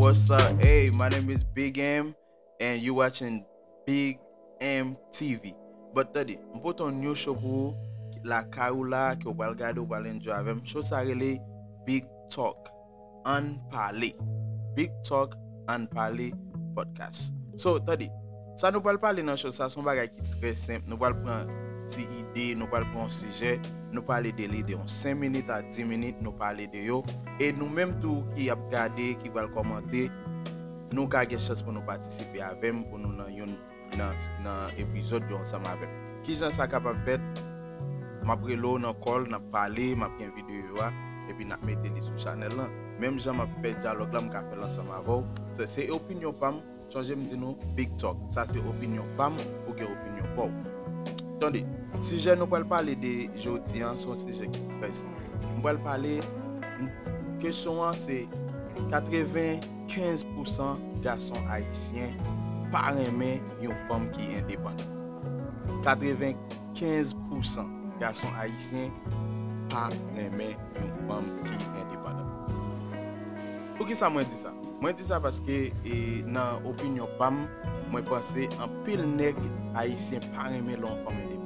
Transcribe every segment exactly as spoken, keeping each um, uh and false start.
What's up? Hey, my name is Big M, and you watching Big M T V. But tande, m pote yon new show pou ou, lakay ou la, ke w pral gade, w pral enjoy avè m. Show sa rele Big Talk, Ann Pale. Big Talk, Ann Pale podcast. So, tande, sa nou pral pale nan show sa, se yon bagay ki trè senp. Nou pral pran ti ide, nou pral pran yon sijè, nou pale de li de yon senk minit a dis minit, nou pale de yo. E nou menm tou ki ap gade, ki pral kòmante, nou ka gen chans pou nou patisipe avè m, pou nou nan youn nan, nan epizòd yo ansanm avè m. Kijan sa kapab fèt? M ap rele w nan call, n ap pale, m ap gen videyo a, epi n ap mete li sou chanèl lan. Menm jan m ap fè dyalòg la, m ka fè l ansanm avè w. Se, se opinyon pa m, chonje m di nou, Big Talk. Sa se opinyon pa m, ou gen opinyon pa w. Tande, sijè nou pral pale de jodi an, se yon sijè ki trè senp. M pral pale, m, kesyon an se katrevenkenz pousan gason ayisyen pa renmen yon fanm ki endepandan. Katrevenkenz pousan gason ayisyen pa renmen yon fanm ki endepandan. Poukisa mwen di sa? Mwen di sa paske, e, nan opinyon pa m, mwen panse anpil nèg ayisyen pa renmen lè yon fanm endepandan.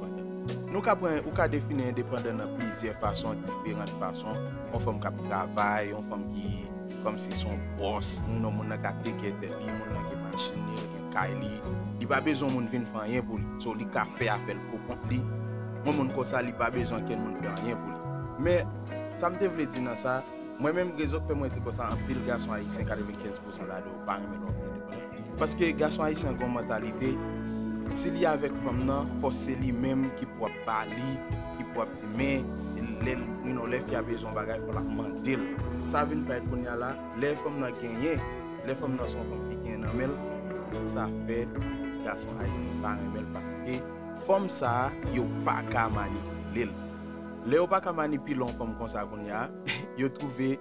Nou ka pran, ou ka defini endepandan nan plizyè fason, diferan fason. Yon fanm k ap travay, yon fanm ki kòmsi se yon bòs, yon moun nan ka take care tèt li, moun nan gen machin li, gen kay li. Li pa bezwen moun vin fè anyen pou li. So, li ka fè afè l pou kont li. Yon moun konsa, li pa bezwen ankenn moun fè anyen pou li. Men, sa m te vle di nan sa, mwen menm, rezon k fè mwen di konsa, anpil gason ayisyen, katrevenkenz pousan ladan yo pa renmen lè yon fanm endepandan. Paske gason ayisyen gen yon mantalite, si li avèk fanm nan, fò se li menm ki pou ap ba li, ki pou ap di, men, lè, you know, lè fi a bezwen yon bagay, fò l ap mande l. Sa vin parèt kounye a la, lè fanm nan genyen, lè fanm nan se yon fanm ki genyen nan men l, sa fè gason ayisyen pa renmen l paske fanm sa a, yo pa ka manipile l. Lè yo pa ka manipile yon fanm konsa kounye a, yo twouve,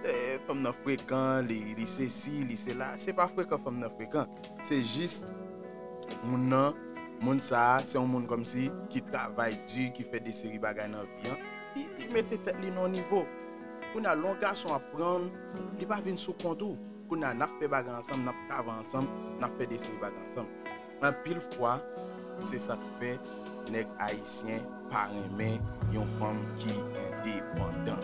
eh, fanm nan frekan, li, li sesi, li sela. Se pa frekan fanm nan frekan. Se jis moun nan, moun sa a, se yon moun kòmsi ki travay di, ki fè de seri bagay nan vi an. Li, li mete tèt li nan yon nivo. Kounye a, lè yon gason ap pran l, li pa vin sou kont ou. Kounye a, n ap fè bagay ansanm, n ap travay ansanm, n ap fè de seri bagay ansanm. Anpil fwa, se sa k fè nèg ayisyen pa renmen yon fanm ki endepandan.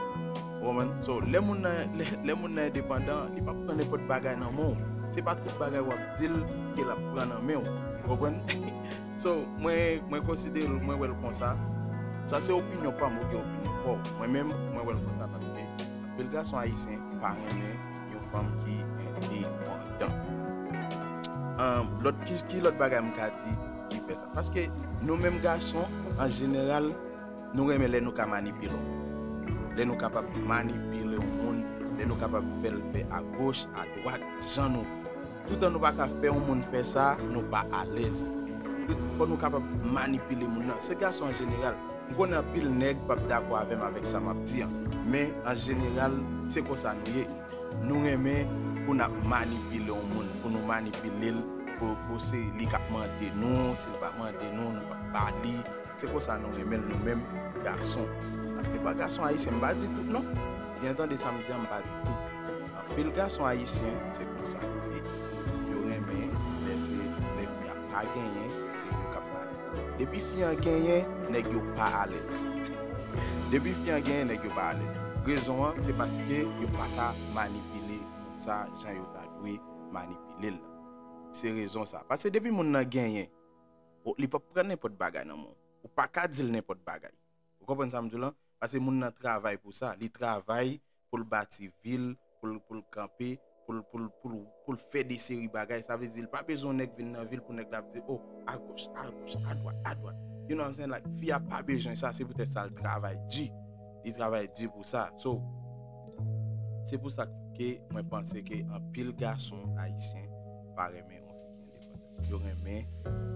Ou konprann? So, lè moun nan, lè, lè moun nan endepandan, li p ap pran nenpòt bagay nan men w. Se pa tout bagay w ap di l ke l ap pran nan men w. Ou konprann? So, mwen, mwen konsidere l, mwen wè l konsa. Sa se opinyon pa m, ou gen opinyon pa w. Mwen menm, mwen wè l konsa paske anpil gason ayisyen pa renmen yon fanm ki endepandan. Ahn, lòt, ki, ki lòt bagay m ka di ki fè sa? Paske nou menm gason, an jeneral, nou renmen lè nou ka manipile yon moun. Lè nou kapab manipile yon moun, lè nou kapab fè l fè agoch, adwat, jan nou vle. Toutan nou pa ka fè yon moun fè sa, nou pa alèz. Tout, fò nou kapab manipile moun nan. Se gason an jeneral. M konnen anpil nèg p ap dakò avè m avèk sa m ap di an. Men, an jeneral, se konsa nou ye. Nou renmen pou n ap manipile yon moun, pou nou manipile l, pou, pou se li k ap mande nou, si l pa mande nou, nou p ap ba li. Se konsa nou renmen l, nou menm gason. Laplipa gason ayisyen, m pa di tout non. Byen tande sa m di an, m pa di tout. Anpil gason ayisyen, se konsa yo ye. Yo renmen lè se lè fi a pa genyen, se yo k ap pale. Depi fi an genyen, nèg yo pa alèz. Depi fi an genyen, nèg yo pa alèz. Rezon an, se paske yo pa ka manipile moun sa jan yo ta dwe manipile l lan. Se rezon sa. Paske depi moun nan genyen, o, li p ap pran nenpòt bagay nan men w. Ou pa ka di l nenpòt bagay. Ou konprann sa m di w lan? Paske moun nan travay pou sa. Li travay pou l bati vi l, pou l, pou l kanpe, pou l, pou l, pou l, pou l fè de seri bagay. Sa vle di, li pa bezwen yon nèg vin nan vi l pou nèg la ap di, o, agoch, agoch, adwat, adwat. You know what I'm saying? Like, fi a pa bezwen sa, se poutèt sa l travay di. Li travay di pou sa. So, se pou sa ke mwen panse ke anpil gason ayisyen pa renmen yon fi ki endepandan. Yo renmen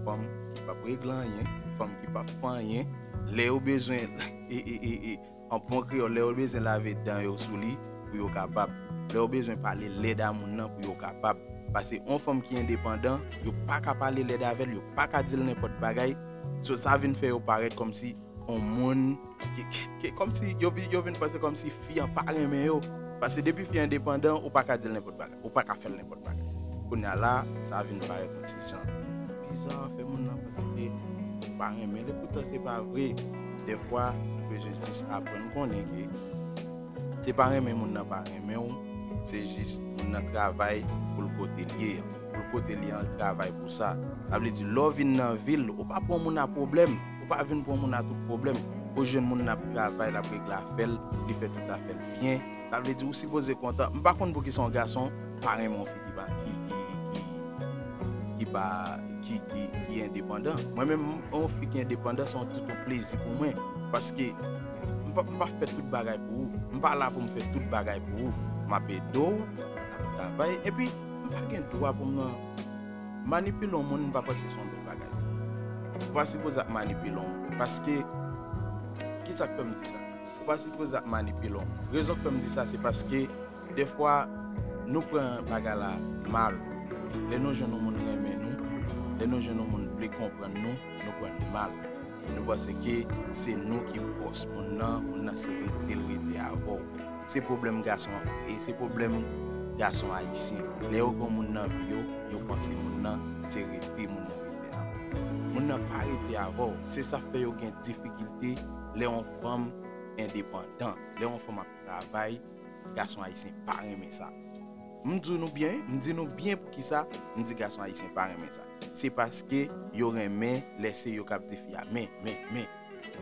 fanm ki p ap regle anyen, fanm ki p ap fè anyen. Lè yo bezwen, e, e, e, e, an bon kreyòl, lè yo bezwen lave dan yo sou li pou yo kapab. Lè yo bezwen pale lèd a moun nan pou yo kapab. Paske yon fanm ki endepandan, yo pa ka pale lèd avè l, yo pa ka di l nenpòt bagay. So, sa vin fè yo parèt kòmsi yon moun ki, ki, ki, kòmsi yo vi-, yo vin panse kòmsi fi an pa renmen yo. Paske depi fi endepandan, ou pa ka di l nenpòt bagay. Ou pa ka fè l nenpòt bagay. Kounye a la, sa vin parèt yon ti jan biza, fè moun nan panse ke ou pa renmen l. Epoutan, se pa vre. Dèfwa, nou bezwen jis aprann konnen ke se pa renmen moun nan pa renmen w, se jis moun nan travay pou l kote l ye an. Pou l kote l ye an, l travay pou sa. Sa vle di, lè w vin nan vi l, ou pa pran moun a pwoblèm. Ou pa vin pran moun a tout pwoblèm. Ou jwenn moun nan ap travay, l ap regle afè l, li fè tout afè l byen. Sa vle di, ou sipoze kontan. M pa konn poukisa yon gason pa renmen yon fi ki pa, ki, ki, ki, ki pa, ki, ki, ki endepandan. Mwen menm, yon fi ki endepandan, se yon tout yon plezi pou mwen. Paske m pa, m pa fè tout bagay pou ou. M pa la pou m fè tout bagay pou ou. M ap ede w, m ap travay. Epi, m pa gen dwa pou m nan manipile yon moun, m pa panse se yon bèl bagay. Ou pa sipoze ap manipile yon moun. Paske, kisa k fè m di sa? Ou pa sipoze ap manipile yon moun. Rezon k fè m di sa, se paske, dèfwa, nou pran bagay la mal. Lè nou jwenn yon moun renmen nou, lè nou jwenn yon moun vle konprann nou, nou pran l mal. Nou panse ke se nou ki bòs moun nan, moun nan se rete l rete avè w. Se pwoblèm gason, e se pwoblèm gason ayisyen. Lè yo gen moun nan vi yo, yo panse moun nan se rete moun nan rete avè w. Moun nan pa rete avè w. Se sa k fè yo gen difikilte lè yon fanm endepandan, lè yon fanm ap travay, gason ayisyen pa renmen sa. M di nou byen, m di nou byen poukisa m di gason ayisyen pa renmen sa. Se paske yo renmen lè se yo k ap di fi a, men, men, men.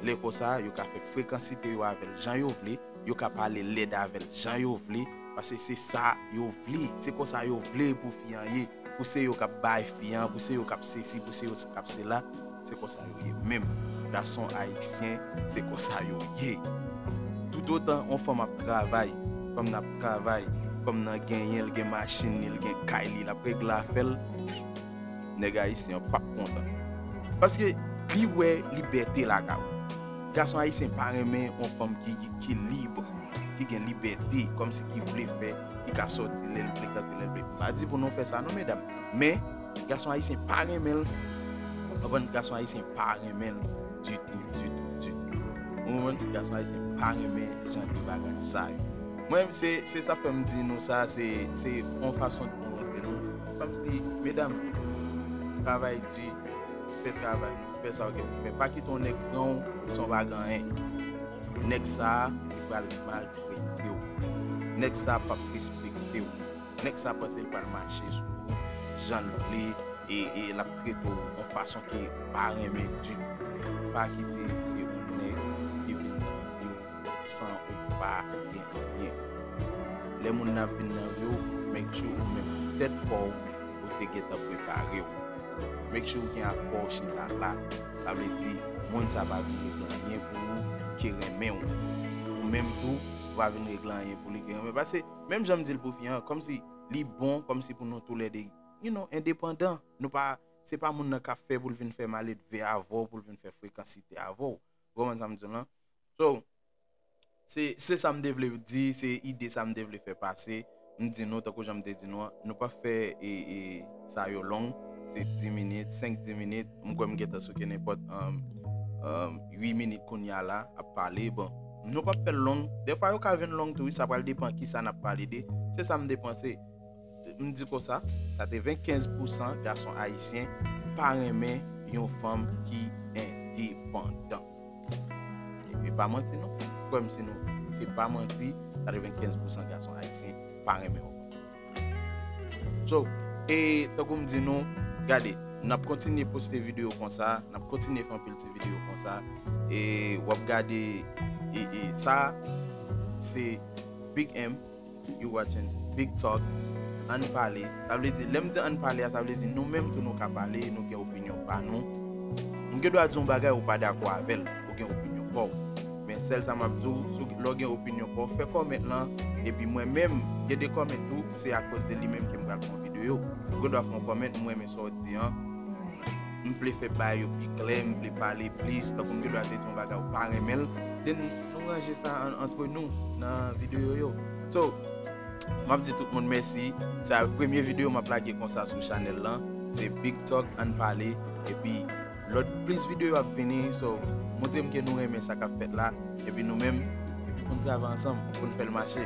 Lè konsa, yo ka fè frekansite yo avè l jan yo vle, yo ka pale lèd avè l jan yo vle, paske se sa yo vle, se konsa yo vle pou fi an ye, pou se yo k ap bay fi an, pou se yo k ap sesi, pou se yo k ap sela, se konsa yo ye. Menm gason ayisyen, se konsa yo ye. Toutotan yon fanm ap travay, fanm nan ap travay, fanm nan genyen, l gen machin li, l gen kay li, l ap regle afè l, nèg ayisyen an p ap kontan. Paske li wè libète lakay ou. Gason ayisyen pa renmen yon fanm ki, ki lib, ki gen libète, kòmsi ki vle fè, ki ka sòti lè l vle, k antre lè l vle. M pa di pou nou fè sa non, medam. Men, gason ayisyen pa renmen l. Konprann, gason ayisyen pa renmen l ditou, ditou, ditou. Ou konprann? Gason ayisyen pa renmen jan de bagay sa yo. Mwen, se, se sa fè m di nou sa, se, se yon fason pou montre nou. Kòmsi, medam, travay di, fè travay nou, fè sa w gen pou fè. Pa kite yon nèg pran w, se yon pa gen anyen. Nèg sa a, li pral maltrete w. Nèg sa a p ap respekte w. Nèg sa a panse l pral mache sou ou, jan l vle, e, e l ap trete w yon fason ke w pa renmen ditou. Pa kite se yon nèg ki vin nan vi w san ou pa gen anyen. Lè moun nan ap vin nan vi w, make sure ou menm tèt pa w, ou te gentan prepare w. Make sure ou gen akò w chita la. Sa vle di, moun sa pa vin regle anyen pou ou ke renmen w. Ou menm tou, ou pa vin regle anyen pou li ke renmen. Paske, menm jan m di l pou fi an, kòmsi li bon, kòmsi pou nou toulède, you know, endepandan. Nou pa, se pa moun nan k ap fè pou l vin fè maledve avè w, pou l vin fè frekansite avè w. Ou konprann sa m di w lan? So, se, se sa m te vle di, se ide sa m te vle fè pase. M di nou, tankou jan m te di nou an, nou p ap fè, e, e, sa yo long. Se dis minit, senk dis minit. M kwè m gentan souke nenpòt, um, um, uit minit kounye a la, ap pale. Bon, nou p ap fè l long. Dèfwa, yo ka vin long tou, wi, sa pral depann kisa n ap pale de. Se sa m te panse. M di konsa, katrevenkenz pousan gason ayisyen pa renmen yon fanm ki endepandan. E pa manti non. Kwè m si nou, se pa manti, katrevenkenz pousan gason ayisyen pa renmen yon fanm. So, e tankou m di nou, gade, n ap kontinye poste videyo konsa, n ap kontinye fè anpil ti videyo konsa, e w ap gade, e, e sa, se Big M, you watching Big Talk, Ann Pale. Sa vle di, lè m di Ann Pale a, sa vle di nou menm tou nou ka pale, nou gen opinyon pa nou. M gen dwa di yon bagay ou pa dakò avè l, ou gen opinyon pa w. Men sèl sa m ap di w, si w, lè w gen opinyon pa w, fè kòmèt lan, epi mwen menm, gen de kòmèt tou, se akoz de li menm ke m pral fè yon videyo. Ou gen dwa fè yon kòmèt, m renmen sa w di an. M vle fè bagay yo pi klè, m vle pale plis, tankou m gen dwa te di yon bagay ou pa renmen l, then nou ranje sa an, antre nou nan videyo yo. So, m ap di tout moun mèsi. Sa premye videyo m ap lage konsa sou chanèl lan, se Big Talk, Ann Pale, epi lòt plis videyo ap vini, so, montre m ke nou renmen sa k ap fèt la, epi nou menm, epi pou n travay ansanm, pou n fè l mache.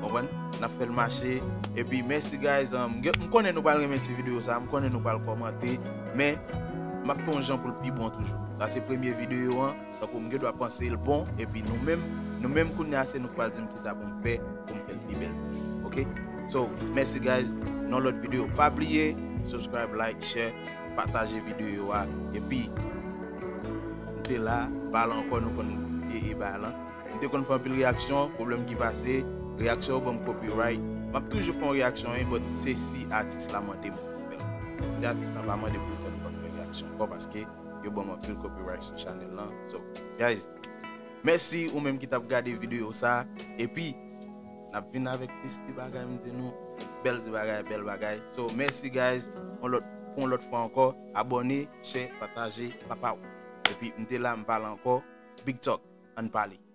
Konprann? N ap fè l mache. Epi, mèsi, guys. Um, gen- m konnen nou pral renmen ti videyo sa, m konnen nou pral kòmante, men m ap fè yon jan pou l pi bon toujou. Sa se premye videyo an, tankou m gen dwa panse l bon, epi nou menm, nou menm kounye a se nou k pral di m kisa pou m fè, pou m fè l pi bèl toujou. Oke? So, mèsi, guys. Nan lòt videyo, pa bliye, subscribe, like, share, pataje videyo a. Epi, m te la, pale ankò, nou konn e, e bagay lan. M te konn fè anpil reyaksyon, pwoblèm ki pase, reyaksyon yo ban m copyright. M ap toujou fè yon reyaksyon, wi, but se si atis la mande m pou m fè l. Si atis la pa mande pou m fè l, m p ap fè reyaksyon ankò paske yo ban m anpil copyright sou chanèl lan. So, guys, mèsi ou menm ki t ap gade videyo sa. Epi, n ap vin avèk plis ti bagay, m di nou, bèl ti bagay, bèl bagay. So, mèsi, guys. On lòt, pou yon lòt fwa ankò, abòne, share, pataje, papaw. Epi, m te la, m pale ankò. Big Talk, ann pale.